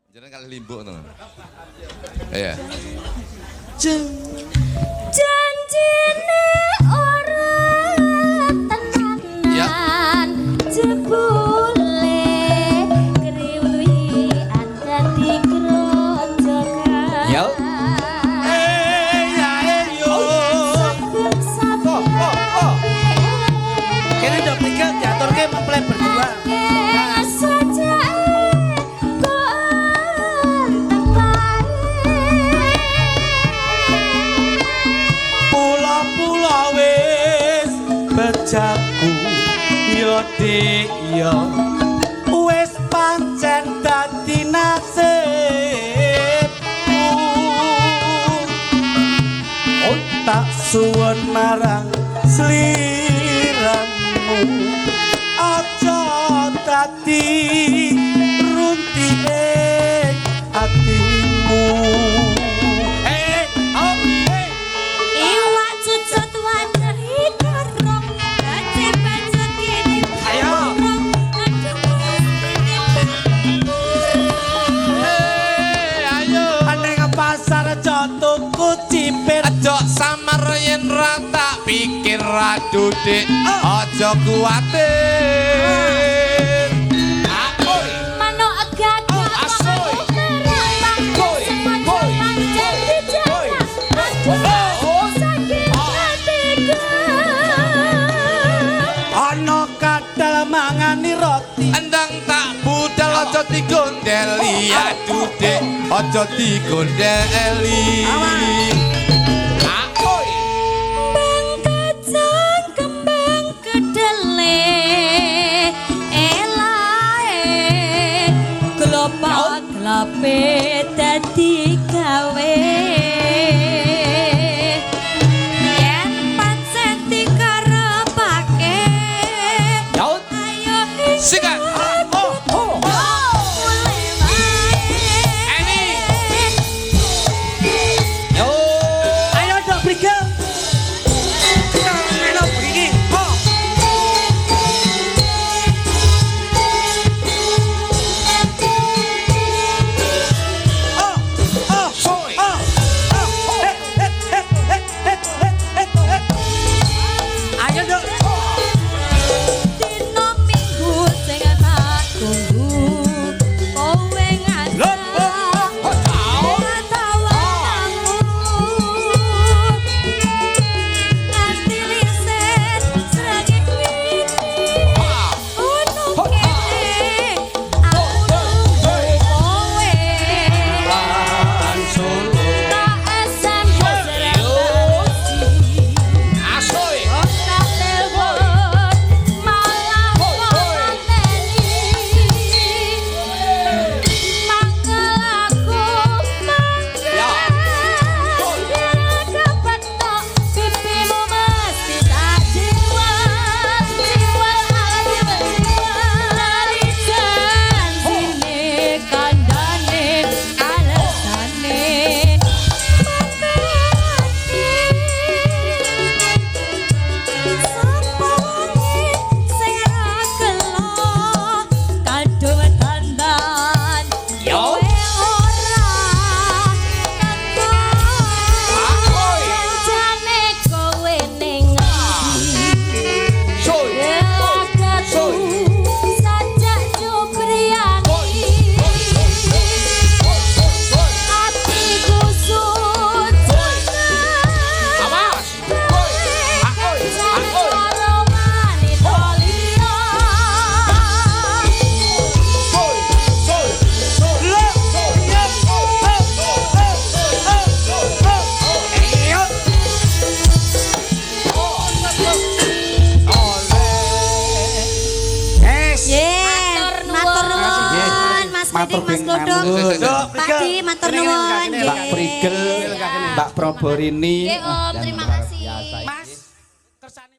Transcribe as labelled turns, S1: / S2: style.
S1: Jenengan kalih limbuk to. Iya.
S2: Janjine ora tenanan, jebule kriwian dadi grojogan.
S3: Yo.
S4: Eh ya eh yo.
S2: Saben
S4: Oh, oh, oh. Kene ndok Prigel diaturke mempelai berdua. Pula-pula wis bejaku yo dik yo wis pancen dadi nasibku. Oh, tak suwun marang sliramu aja dadi runtike atimu. Eh, oh, eh.
S2: Iwak cucut wajah ikarong, bace bacut kini.
S4: Ayo.
S1: Eh, ayo.
S4: Ning pasar aja tuku cipir.
S1: Aja samar yen ra tak pikir aduh dik. Aja kuwatir. Aoi.
S2: Manuk gagak
S1: Asoy.
S2: kerapang,
S1: Koi,
S2: sengaja
S1: koi,
S2: pancen
S1: koi,
S2: dijaga.
S1: koi.
S2: Aduh, sakit hatiku.
S4: Ana kadal mangani roti.
S1: Endang tak budal aja digondeli aduh dik, aja digondeli. Aoi.
S2: Kembang kacang, kembang kedele, elae, glopak glape dadi gawe. Yen pancen dikarepake,
S3: Yaut.
S2: ayo
S1: Sikat.
S4: Oh, oh.
S2: mulai wae.
S1: Eni.
S3: Yo.
S4: Ayo ndok Prigel. Melo mriki. Oh. Oh, oh,
S1: Soy.
S4: oh, oh. Eh, eh, eh, eh, eh, eh, eh, eh. Ayo ndok.
S2: Dina Minggu sing tak tunggu, kowe ngajak tawaranmu. Nganti liset srengenge ono kene, aku nunggu kowe.
S3: Lan Solo.
S2: Tak SMS ra balesi.
S1: Asoy.
S2: Tak telepon malah kok mateni. Mangkel aku mangkel. Yen kepetok pipimu mesti tak jiwal, jiwal, jiwal, jiwal. Lali janjine kandhane alesane. Sapa wonge sing ra gelo kadung dandan
S3: Yo.
S2: kowe ora teko.
S1: Ahoy.
S2: Jane kowe ning ngendi?
S1: Soy.
S2: Gelagatu sajak cupriani. Atiku sujana.
S1: Awas. Oi. Aoi. Aoi.
S2: Karo wanita liya.
S1: Soy. Soy. Soy.
S4: Lo, yo, oh, oh, oh, oh, oh. Ayo. Es.
S2: Matur nuwun Mas
S3: Matur
S2: Piding, Mas
S3: bing
S2: Glodok.
S3: manut.
S4: Nduk,
S2: Pak Di, matur
S4: Kene, kene,
S2: nuwun.
S4: kene,
S3: Mbak Prigel, Mbak Proborini.
S2: Nggih, Om, terima kasih.